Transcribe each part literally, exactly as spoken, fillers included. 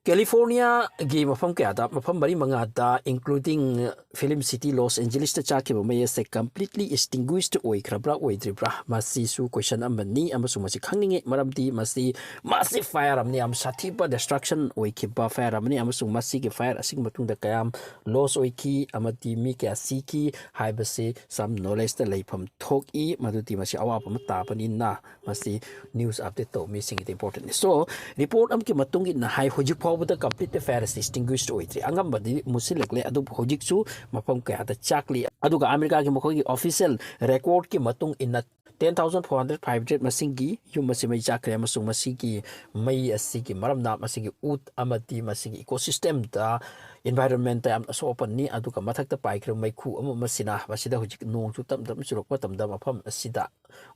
ꯀꯦꯂꯤꯐꯣꯔꯅꯤꯌꯥꯒꯤ ꯃꯐꯝ ꯀꯌꯥꯗ, ꯃꯐꯝ ꯃꯔꯤ ꯃꯉꯥꯗ, including Film City Los Angelesꯇ ꯆꯥꯛꯈꯤꯕ ꯃꯩ ꯑꯁꯦ completely extinguished ꯑꯣꯏꯈ꯭ꯔꯕ꯭ꯔꯥ ꯑꯣꯏꯗ꯭ꯔꯤꯕ꯭ꯔꯥ? ꯃꯁꯤꯁꯨ question ꯑꯃꯅꯤ ꯑꯃꯁꯨꯡ ꯃꯁꯤ ꯈꯪꯅꯤꯡꯉꯤ, ꯃꯔꯝꯗꯤ ꯃꯁꯤ massive fire ꯑꯃꯅꯤ, ꯌꯥꯝ ꯁꯥꯊꯤꯕ destruction ꯑꯣꯏꯈꯤꯕ fire ꯑꯃꯅꯤ, ꯑꯃꯁꯨꯡ ꯃꯁꯤꯒꯤ fire ꯑꯁꯤꯒꯤ ꯃꯇꯨꯡꯗ ꯀꯌꯥꯝ loss ꯑꯣꯏꯈꯤ ꯑꯃꯗꯤ ꯃꯤ ꯀꯌꯥ ꯁꯤꯈꯤ ꯍꯥꯏꯕꯁꯤ some knowledgeꯇ ꯂꯩꯐꯝ ꯊꯣꯛꯏ꯫ ꯃꯗꯨꯗꯤ ꯃꯁꯤ ꯑꯋꯥꯕ ꯑꯃ ꯇꯥꯕꯅꯤꯅ ꯃꯁꯤ news update ꯇꯧꯕ ꯃꯤꯁꯤꯡꯒꯤꯗꯤ importantꯅꯤ꯫ So, report ꯑꯃꯒꯤ ꯃꯇꯨꯡ ꯏꯟꯅ ꯍꯥꯏ, ꯍꯧꯖꯤꯛ ꯐꯥꯎꯕꯗ complete fire ꯑꯁꯤ extinguished ꯑꯣꯏꯗ꯭ꯔꯤ꯫ ꯑꯉꯝꯕꯗꯤ ꯃꯨꯠꯁꯤꯜꯂꯛꯂꯦ, ꯑꯗꯨꯕꯨ ꯍꯧꯖꯤꯛꯁꯨ ꯃꯐꯝ ꯀꯌꯥꯗ ꯆꯥꯛꯂꯤ꯫ ꯑꯗꯨꯒ ꯑꯃꯦꯔꯤꯀꯥꯒꯤ ꯃꯈꯣꯏꯒꯤ official recordꯀꯤ ꯃꯇꯨꯡ ꯏꯟꯅ ten thousand four hundred five hundred ꯃꯁꯤꯡꯒꯤ ꯌꯨꯝ ꯑꯁꯤ ꯃꯩ ꯆꯥꯛꯈ꯭ꯔꯦ, ꯑꯃꯁꯨꯡ ꯃꯁꯤꯒꯤ ꯃꯩ ꯑꯁꯤꯒꯤ ꯃꯔꯝꯅ ꯃꯁꯤꯒꯤ ꯎꯠ ꯑꯃꯗꯤ ꯃꯁꯤꯒꯤ ecosystemꯗ, environmentꯇ ꯌꯥꯝꯅ ꯑꯁꯣꯛ ꯑꯄꯟꯅꯤ꯫ ꯑꯗꯨꯒ ꯃꯊꯛꯇ ꯄꯥꯏꯈ꯭ꯔꯤꯕ ꯃꯩꯈꯨ ꯑꯃ ꯑꯃꯁꯤꯅ ꯃꯁꯤꯗ ꯍꯧꯖꯤꯛ ꯅꯣꯡꯁꯨ ꯇꯞ ꯇꯞꯅ ꯆꯨꯔꯛꯄ ꯃꯇꯝꯗ ꯃꯐꯝ ꯑꯁꯤꯗ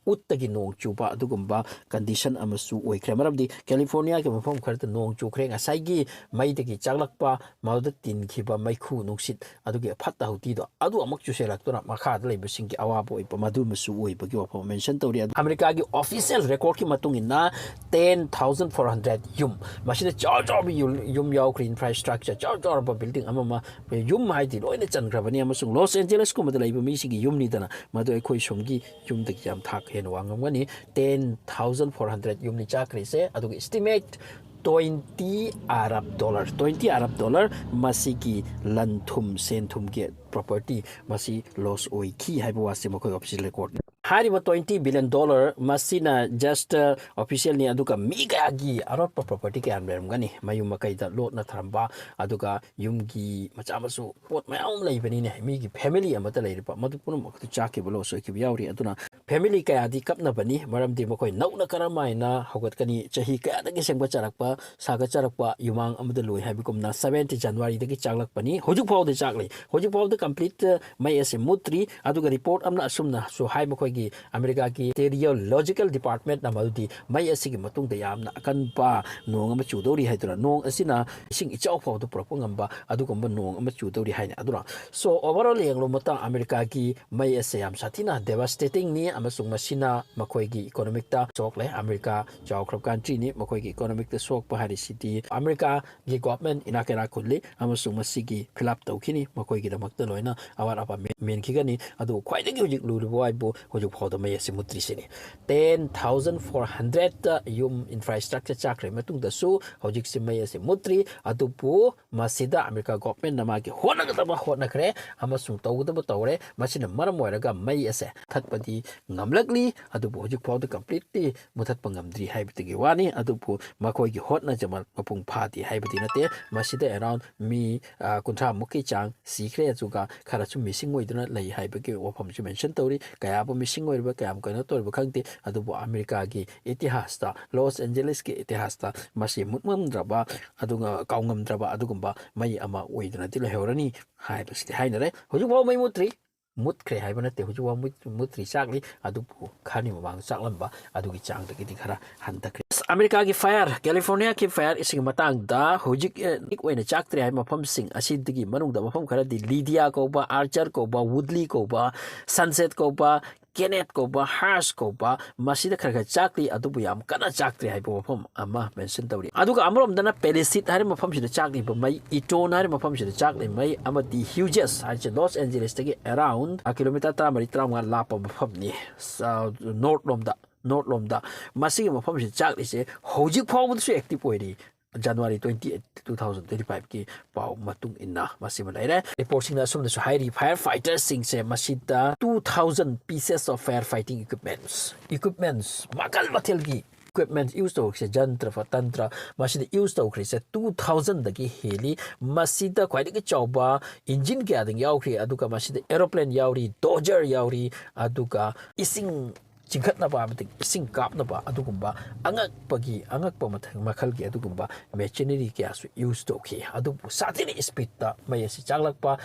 ꯎꯠꯇꯒꯤ ꯅꯣꯡ ꯆꯨꯕ ꯑꯗꯨꯒꯨꯝꯕ condition ꯑꯃꯁꯨ ꯑꯣꯏꯈ꯭ꯔꯦ꯫ ꯃꯔꯝꯗꯤ ꯀꯦꯂꯤꯐꯣꯔꯅꯤꯌꯥꯒꯤ ꯃꯐꯝ ꯈꯔꯗ ꯅꯣꯡ ꯆꯨꯈ꯭ꯔꯦ꯫ ꯉꯁꯥꯏꯒꯤ ꯃꯩꯗꯒꯤ ꯆꯥꯛꯂꯛꯄ, ꯃꯗꯨꯗ ꯇꯤꯟꯈꯤꯕ ꯃꯩꯈꯨ ꯅꯨꯡꯁꯤꯠ ꯑꯗꯨꯒꯤ ꯐꯠꯇ ꯍꯥꯎꯊꯤꯗꯣ ꯑꯗꯨ ꯑꯃꯨꯛ ꯆꯨꯁꯤꯜꯂꯛꯇꯨꯅ ꯃꯈꯥꯗ ꯂꯩꯕꯁꯤꯡꯒꯤ ꯑꯋꯥꯕ ꯑꯣꯏꯕ ꯃꯗꯨ ꯑꯃꯁꯨ ꯑꯣꯏꯕꯒꯤ ꯋꯥꯐꯝ mention ꯇꯧꯔꯤ꯫ ꯑꯗꯨ ꯑꯃꯦꯔꯤꯀꯥꯒꯤ official recordꯀꯤ ꯃꯇꯨꯡ ꯏꯟꯅ ten thousand four hundred ꯌꯨꯝ, ꯃꯁꯤꯗ ꯆꯥꯎ ꯆꯥꯎꯕ ꯌꯨꯝ, ꯌꯨꯝ ꯌꯥꯎꯈ꯭ꯔꯦ, infrastructure ꯆꯥꯎ ꯆꯥꯎꯔꯕ building ꯑꯃ ꯑꯃ, ꯌꯨꯝ ꯍꯥꯏꯗꯤ ꯂꯣꯏꯅ ꯆꯟꯈ꯭ꯔꯕꯅꯤ꯫ ꯑꯃꯁꯨꯡ ꯂꯣꯁ ꯑꯦꯟꯖꯦꯂꯁꯀꯨꯝꯕꯗ ꯂꯩꯕ ꯃꯤꯁꯤꯡꯒꯤ ꯌꯨꯝꯅꯤꯗꯅ, ꯃꯗꯨ ꯑꯩꯈꯣꯏ ꯁꯣꯝꯒꯤ ꯌꯨꯝꯗꯒꯤ ꯌꯥꯝ ꯊꯥꯛ ꯍꯦꯟꯅ ꯋꯥꯡꯉꯝꯒꯅꯤ꯫ Ten thousand four hundred ꯌꯨꯝꯅꯤ ꯆꯥꯛꯈ꯭ꯔꯤꯁꯦ꯫ ꯑꯗꯨꯒ estimate twenty Arab dollar, twenty Arab dollar ꯃꯁꯤꯒꯤ ꯂꯟ ꯊꯨꯝ, ꯁꯦꯟ ꯊꯨꯝꯒꯤ property ꯃꯁꯤ loss ꯑꯣꯏꯈꯤ ꯍꯥꯏꯕ ꯋꯥꯁꯦ ꯃꯈꯣꯏ official recordꯅꯤ꯫ ꯍꯥꯏꯔꯤꯕ twenty billion dollar ꯃꯁꯤꯅ just, uh, officialꯅꯤ, ꯑꯗꯨꯒ ꯃꯤ ꯀꯌꯥꯒꯤ ꯑꯔꯣꯠꯄ property ꯀꯌꯥ ꯂꯩꯔꯝꯒꯅꯤ, ꯃꯌꯨꯝ ꯃꯀꯩꯗ ꯂꯣꯠꯅ ꯊꯔꯝꯕ, ꯑꯗꯨꯒ ꯌꯨꯝꯒꯤ ꯃꯆꯥ ꯃꯁꯨ ꯄꯣꯠ ꯃꯌꯥꯝ ꯑꯃ ꯂꯩꯕꯅꯤꯅꯦ, ꯃꯤꯒꯤ family ꯑꯃꯠꯇ ꯂꯩꯔꯤꯕ, ꯃꯗꯨ ꯄꯨꯝꯅꯃꯛ ꯑꯗꯨ ꯆꯥꯛꯈꯤꯕ, loss ꯑꯣꯏꯈꯤꯕ ꯌꯥꯎꯔꯤ꯫ ꯑꯗꯨꯅ family ꯀꯌꯥꯗꯤ ꯀꯞꯅꯕꯅꯤ, ꯃꯔꯝꯗꯤ ꯃꯈꯣꯏ ꯅꯧꯅ ꯀꯔꯝ ꯍꯥꯏꯅ ꯍꯧꯒꯠꯀꯅꯤ? ꯆꯍꯤ ꯀꯌꯥꯗꯒꯤ ꯁꯦꯝꯒꯠꯆꯔꯛꯄ, ꯁꯥꯒꯠꯆꯔꯛꯄ ꯌꯨꯃꯥꯡ ꯑꯃꯗ ꯂꯣꯏ ꯍꯥꯏꯕꯒꯨꯝꯅ seventh Januaryꯗꯒꯤ ꯆꯥꯛꯂꯛꯄꯅꯤ, ꯍꯧꯖꯤꯛ ꯐꯥꯎꯗ ꯆꯥꯛꯂꯤ, ꯍꯧꯖꯤꯛ ꯐꯥꯎꯗ complete ꯃꯩ ꯑꯁꯤ ꯃꯨꯠꯇ꯭ꯔꯤ꯫ ꯑꯗꯨꯒ report ꯑꯃꯅ ꯑꯁꯨꯝꯅꯁꯨ ꯍꯥꯏ, ꯃꯈꯣꯏꯒꯤ ꯑꯃꯦꯔꯤꯀꯥꯒꯤ ꯃꯤꯇꯤꯑꯣꯔꯣꯂꯣꯖꯤꯀꯦꯜ ꯗꯤꯄꯥꯔꯠꯃꯦꯟꯠꯅ ꯃꯗꯨꯗꯤ ꯃꯩ ꯑꯁꯤꯒꯤ ꯃꯇꯨꯡꯗ ꯌꯥꯝꯅ ꯑꯀꯟꯕ ꯅꯣꯡ ꯑꯃ ꯆꯨꯗꯧꯔꯤ ꯍꯥꯏꯗꯨꯅ, ꯅꯣꯡ ꯑꯁꯤꯅ ꯏꯁꯤꯡ ꯏꯆꯥꯎ ꯐꯥꯎꯗ ꯄꯨꯔꯛꯄ ꯉꯝꯕ ꯑꯗꯨꯒꯨꯝꯕ ꯅꯣꯡ ꯑꯃ ꯆꯨꯗꯧꯔꯤ ꯍꯥꯏꯅ ꯑꯗꯨꯅ꯫ So, overall ꯌꯦꯡꯂꯨꯕ ꯃꯇꯝꯗ ꯑꯃꯦꯔꯤꯀꯥꯒꯤ ꯃꯩ ꯑꯁꯦ ꯌꯥꯝ ꯁꯥꯊꯤꯅ devastatingꯅꯤ ꯑꯃꯁꯨꯡ ꯃꯁꯤꯅ ꯃꯈꯣꯏꯒꯤ economicꯇ ꯁꯣꯛꯂꯦ꯫ ꯑꯃꯦꯔꯤꯀꯥ ꯆꯥꯎꯈ꯭ꯔꯕ countryꯅꯤ, ꯃꯈꯣꯏꯒꯤ economicꯇ ꯁꯣꯛꯄ ꯍꯥꯏꯔꯤꯁꯤꯗꯤ ꯑꯃꯦꯔꯤꯀꯥꯒꯤ government ꯏꯅꯥꯛ ꯀꯩꯔꯥꯛ ꯈꯨꯜꯂꯤ ꯑꯃꯁꯨꯡ ꯃꯁꯤꯒꯤ fill up ꯇꯧꯈꯤꯅꯤ, ꯃꯈꯣꯏꯒꯤꯗꯃꯛꯇ ꯂꯣꯏꯅ ꯑꯋꯥꯠ ꯑꯄꯥ ꯃꯦꯟ-, ꯃꯦꯟꯈꯤꯒꯅꯤ꯫ ꯑꯗꯨꯕꯨ ꯈ꯭ꯋꯥꯏꯗꯒꯤ ꯍꯧꯖꯤꯛ ꯂꯨꯔꯤꯕ ꯋꯥꯏꯕꯨ ꯍꯧꯖꯤꯛ ꯐꯥꯎꯗ ꯃꯩ ꯑꯁꯤ ꯃꯨꯠꯇ꯭ꯔꯤꯁꯤꯅꯤ꯫ Ten thousand four hundredꯇ ꯌꯨꯝ infrastructure ꯆꯥꯛꯈ꯭ꯔꯕ ꯃꯇꯨꯡꯗꯁꯨ ꯍꯧꯖꯤꯛꯁꯤ ꯃꯩ ꯑꯁꯤ ꯃꯨꯠꯇ꯭ꯔꯤ꯫ ꯑꯗꯨꯕꯨ ꯃꯁꯤꯗ ꯑꯃꯦꯔꯤꯀꯥ governmentꯅ ꯃꯥꯒꯤ ꯍꯣꯠꯅꯒꯗꯕ ꯍꯣꯠꯅꯈ꯭ꯔꯦ ꯑꯃꯁꯨꯡ ꯇꯧꯒꯗꯕ ꯇꯧꯔꯦ꯫ ꯃꯁꯤꯅ ꯃꯔꯝ ꯑꯣꯏꯔꯒ ꯃꯩ ꯑꯁꯦ ꯊꯠꯄꯗꯤ ꯉꯝꯂꯛꯂꯤ, ꯑꯗꯨꯕꯨ ꯍꯧꯖꯤꯛ ꯐꯥꯎꯗ completely ꯃꯨꯊꯠꯄ ꯉꯝꯗ꯭ꯔꯤ ꯍꯥꯏꯕꯗꯨꯒꯤ ꯋꯥꯅꯤ꯫ ꯑꯗꯨꯕꯨ ꯃꯈꯣꯏꯒꯤ ꯍꯣꯠꯅꯖꯃꯜ ꯃꯄꯨꯡ ꯐꯥꯗꯦ ꯍꯥꯏꯕꯗꯤ ꯅꯠꯇꯦ꯫ ꯃꯁꯤꯗ around ꯃꯤ, ꯑ, ꯀꯨꯟꯊ꯭ꯔꯥ ꯃꯨꯛꯀꯤ ꯆꯥꯡ ꯁꯤꯈ꯭ꯔꯦ, ꯑꯗꯨꯒ ꯈꯔꯁꯨ missing ꯑꯣꯏꯗꯨꯅ ꯂꯩ ꯍꯥꯏꯕꯒꯤ ꯋꯥꯐꯝꯁꯨ mention ꯇꯧꯔꯤ꯫ ꯀꯌꯥꯕꯨ missing ꯑꯣꯏꯔꯤꯕ, ꯀꯌꯥꯝ ꯀꯩꯅꯣ ꯇꯧꯔꯤꯕ ꯈꯪꯗꯦ, ꯑꯗꯨꯕꯨ ꯑꯃꯦꯔꯤꯀꯥꯒꯤ ꯏꯇꯤꯍꯥꯁꯇ, ꯂꯣꯁ ꯑꯦꯟꯖꯦꯂꯤꯁꯀꯤ ꯏꯇꯤꯍꯥꯁꯇ ꯃꯁꯤ ꯃꯨꯠꯉꯝꯗ꯭ꯔꯕ, ꯑꯗꯨꯒ ꯀꯥꯎꯉꯝꯗ꯭ꯔꯕ ꯑꯗꯨꯒꯨꯝꯕ ꯃꯩ ꯑꯃ ꯑꯣꯏꯗꯨꯅꯗꯤ ꯂꯩꯍꯧꯔꯅꯤ ꯍꯥꯏꯕꯁꯤꯗꯤ ꯍꯥꯏꯅꯔꯦ꯫ ꯍꯧꯖꯤꯛꯐꯥꯎ ꯃꯩ ꯃꯨꯠꯇ꯭ꯔꯤ꯫ ꯃꯨꯠꯈ꯭ꯔꯦ ꯍꯥꯏꯕ ꯅꯠꯇꯦ, ꯍꯧꯖꯤꯛꯐꯥꯎ ꯃꯨꯠ-, ꯃꯨꯠꯇ꯭ꯔꯤ, ꯆꯥꯛꯂꯤ꯫ ꯑꯗꯨꯕꯨ ꯈꯔꯅꯤ ꯃꯃꯥꯡꯗ ꯆꯥꯛꯂꯝꯕ ꯑꯗꯨꯒꯤ ꯆꯥꯡꯗꯒꯤꯗꯤ ꯈꯔ ꯍꯟꯊꯈ꯭ꯔꯦ꯫ ꯑꯁ, ꯑꯃꯦꯔꯤꯀꯥꯒꯤ fire, ꯀꯦꯂꯤꯐꯣꯔꯅꯤꯌꯥꯒꯤ fire ꯑꯁꯤꯒꯤ ꯃꯇꯥꯡꯗ ꯍꯧꯖꯤꯛ, ꯑꯦ, ꯑꯣꯏꯅ ꯆꯥꯛꯇ꯭ꯔꯦ ꯍꯥꯏꯕ ꯃꯐꯝꯁꯤꯡ ꯑꯁꯤꯗꯒꯤ ꯃꯅꯨꯡꯗ ꯃꯐꯝ ꯈꯔꯗꯤ ꯂꯤꯗꯤꯌꯥ ꯀꯧꯕ, ꯑꯥꯔꯆꯔ ꯀꯧꯕ, ꯋꯨꯗꯂꯤ ꯀꯧꯕ, ꯁꯟꯁꯦꯠ ꯀꯧꯕ, ꯀꯦꯅꯦꯠ ꯀꯧꯕ, ꯍꯥꯔꯁ ꯀꯧꯕ, ꯃꯁꯤꯗ ꯈꯔ ꯈꯔ ꯆꯥꯛꯂꯤ, ꯑꯗꯨꯕꯨ ꯌꯥꯝ ꯀꯟꯅ ꯆꯥꯛꯇ꯭ꯔꯤ ꯍꯥꯏꯕ ꯋꯥꯐꯝ ꯑꯃ mention ꯇꯧꯔꯤ꯫ ꯑꯗꯨꯒ ꯑꯃꯔꯣꯝꯗꯅ ꯄꯦꯂꯤꯁꯤꯠ ꯍꯥꯏꯔꯤꯕ ꯃꯐꯝꯁꯤꯗ ꯆꯥꯛꯂꯤꯕ ꯃꯩ, ꯏꯇꯣꯟ ꯍꯥꯏꯔꯤꯕ ꯃꯐꯝꯁꯤꯗ ꯆꯥꯛꯂꯤ ꯃꯩ, ꯑꯃꯗꯤ ꯍ꯭ꯌꯨꯖꯦꯁ ꯍꯥꯏꯔꯤꯁꯦ ꯂꯣꯁ ꯑꯦꯟꯖꯦꯂꯤꯁꯇꯒꯤ around, ꯑ, ꯀꯤꯂꯣꯃꯤꯇꯔ ꯇꯔꯥꯃꯔꯤ, ꯇꯔꯥꯃꯉꯥ ꯂꯥꯞꯄ ꯃꯐꯝꯅꯤ꯫ ꯁ-, ꯅꯣꯔꯠ ꯂꯣꯝꯗ, ꯅꯣꯔꯠ ꯂꯣꯝꯗ ꯃꯁꯤꯒꯤ ꯃꯐꯝꯁꯤꯗ ꯆꯥꯛꯂꯤꯁꯦ ꯍꯧꯖꯤꯛ ꯐꯥꯎꯕꯗꯁꯨ active ꯑꯣꯏꯔꯤ꯫ January twenty eight, two thousand twenty five ꯀꯤ ꯄꯥꯎ ꯃꯇꯨꯡ ꯏꯟꯅ ꯃꯁꯤꯃ ꯂꯩꯔꯦ꯫ ꯔꯤꯄꯣꯔꯠꯁꯤꯡꯅ ꯑꯁꯨꯝꯅꯁꯨ ꯍꯥꯏꯔꯤ, fire fighterꯁꯤꯡꯁꯦ ꯃꯁꯤꯗ two thousand pieces of fire fighting equipments, equipments ꯃꯈꯜ ꯃꯊꯦꯜꯒꯤ equipment use ꯇꯧꯈ꯭ꯔꯤꯁꯦ, ꯖꯟꯇ꯭ꯔ ꯐ-, ꯇꯟꯇ꯭ꯔ ꯃꯁꯤꯗ use ꯇꯧꯈ꯭ꯔꯤꯁꯦ two thousandꯗꯒꯤ ꯍꯦꯜꯂꯤ꯫ ꯃꯁꯤꯗ ꯈ꯭ꯋꯥꯏꯗꯒꯤ ꯆꯥꯎꯕ engine ꯀꯌꯥꯗꯪ ꯌꯥꯎꯈ꯭ꯔꯤ, ꯑꯗꯨꯒ ꯃꯁꯤꯗ aeroplane ꯌꯥꯎꯔꯤ, dozer ꯌꯥꯎꯔꯤ, ꯑꯗꯨꯒ ꯏꯁꯤꯡ ꯆꯤꯡꯈꯠꯅꯕ ꯑꯃꯗꯤ ꯏꯁꯤꯡ ꯀꯥꯞꯅꯕ ꯑꯗꯨꯒꯨꯝꯕ ꯑꯉꯛꯄꯒꯤ, ꯑꯉꯛꯄ ꯃꯊ-, ꯃꯈꯜꯒꯤ ꯑꯗꯨꯒꯨꯝꯕ machinery ꯀꯌꯥꯁꯨ use ꯇꯧꯈꯤ꯫ ꯑꯗꯨꯕꯨ ꯁꯥꯊꯤꯅ speedꯇ ꯃꯩ ꯑꯁꯤ ꯆꯥꯛꯂꯛꯄ,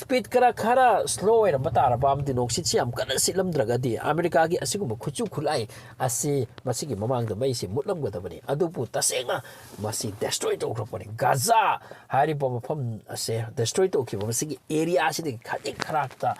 speed ꯈꯔ, ꯈꯔ slow ꯑꯣꯏꯔꯝꯕ ꯇꯥꯔꯕ ꯑꯃꯗꯤ ꯅꯨꯡꯁꯤꯠꯁꯤ ꯌꯥꯝ ꯀꯟꯅ ꯁꯤꯠꯂꯝꯗ꯭ꯔꯒꯗꯤ ꯑꯃꯦꯔꯤꯀꯥꯒꯤ ꯑꯁꯤꯒꯨꯝꯕ ꯈꯨꯠꯁꯨ ꯈꯨꯠꯂꯥꯏ ꯑꯁꯤ ꯃꯁꯤꯒꯤ ꯃꯃꯥꯡꯗ ꯃꯩꯁꯤ ꯃꯨꯠꯂꯝꯒꯗꯕꯅꯤ꯫ ꯑꯗꯨꯕꯨ ꯇꯁꯦꯡꯅ ꯃꯁꯤ destroy ꯇꯧꯈ꯭ꯔꯛꯄꯅꯤ꯫ ꯒꯥꯖꯥ ꯍꯥꯏꯔꯤꯕ ꯃꯐꯝ ꯑꯁꯦ destroy ꯇꯧꯈꯤꯕ ꯃꯁꯤꯒꯤ area ꯑꯁꯤꯗꯒꯤ ꯈꯖꯤꯛ ꯈꯔꯥꯛꯇ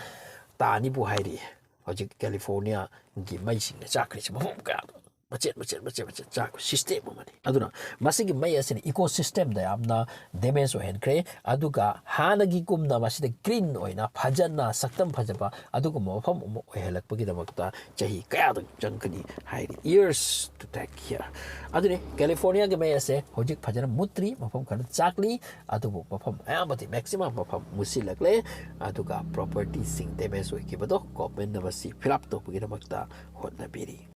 ꯇꯥꯅꯤꯕꯨ ꯍꯥꯏꯔꯤ꯫ ꯍꯧꯖꯤꯛ ꯀꯦꯂꯤꯐꯣꯔꯅꯤꯌꯥꯒꯤ ꯃꯩꯁꯤꯡꯅ ꯆꯥꯛꯈ꯭ꯔꯤꯁꯦ ꯃꯐꯝ ꯀꯌꯥꯗ ꯃꯆꯦꯠ ꯃꯆꯦꯠ ꯃꯆꯦꯠ ꯃꯆꯦꯠ ꯆꯥꯛꯄ system ꯑꯃꯅꯤ꯫ ꯑꯗꯨꯅ ꯃꯁꯤꯒꯤ ꯃꯩ ꯑꯁꯤꯅ ecosystemꯗ ꯌꯥꯝꯅ damage ꯑꯣꯏꯍꯟꯈ꯭ꯔꯦ꯫ ꯑꯗꯨꯒ ꯍꯥꯟꯅꯒꯤꯒꯨꯝꯅ ꯃꯁꯤꯗ green ꯑꯣꯏꯅ ꯐꯖꯅ ꯁꯛꯇꯝ ꯐꯖꯕ ꯑꯗꯨꯒꯨꯝꯕ ꯃꯐꯝ ꯑꯃ ꯑꯣꯏꯍꯜꯂꯛꯄꯒꯤꯗꯃꯛꯇ ꯆꯍꯤ ꯀꯌꯥꯗ ꯆꯪꯒꯅꯤ ꯍꯥꯏꯔꯤ, years to take care꯫ ꯑꯗꯨꯅꯤ ꯀꯦꯂꯤꯐꯣꯔꯅꯤꯌꯥꯒꯤ ꯃꯩ ꯑꯁꯦ ꯍꯧꯖꯤꯛ ꯐꯖꯅ ꯃꯨꯠꯇ꯭ꯔꯤ, ꯃꯐꯝ ꯈꯔ ꯆꯥꯛꯂꯤ꯫ ꯑꯗꯨꯕꯨ ꯃꯐꯝ ꯑꯌꯥꯝꯕꯗꯤ maximum ꯃꯐꯝ ꯃꯨꯠꯁꯤꯜꯂꯛꯂꯦ꯫ ꯑꯗꯨꯒ propertyꯁꯤꯡ damage ꯑꯣꯏꯈꯤꯕꯗꯣ governmentꯅ ꯃꯁꯤ fill up ꯇꯧꯕꯒꯤꯗꯃꯛꯇ ꯍꯣꯠꯅꯕꯤꯔꯤ꯫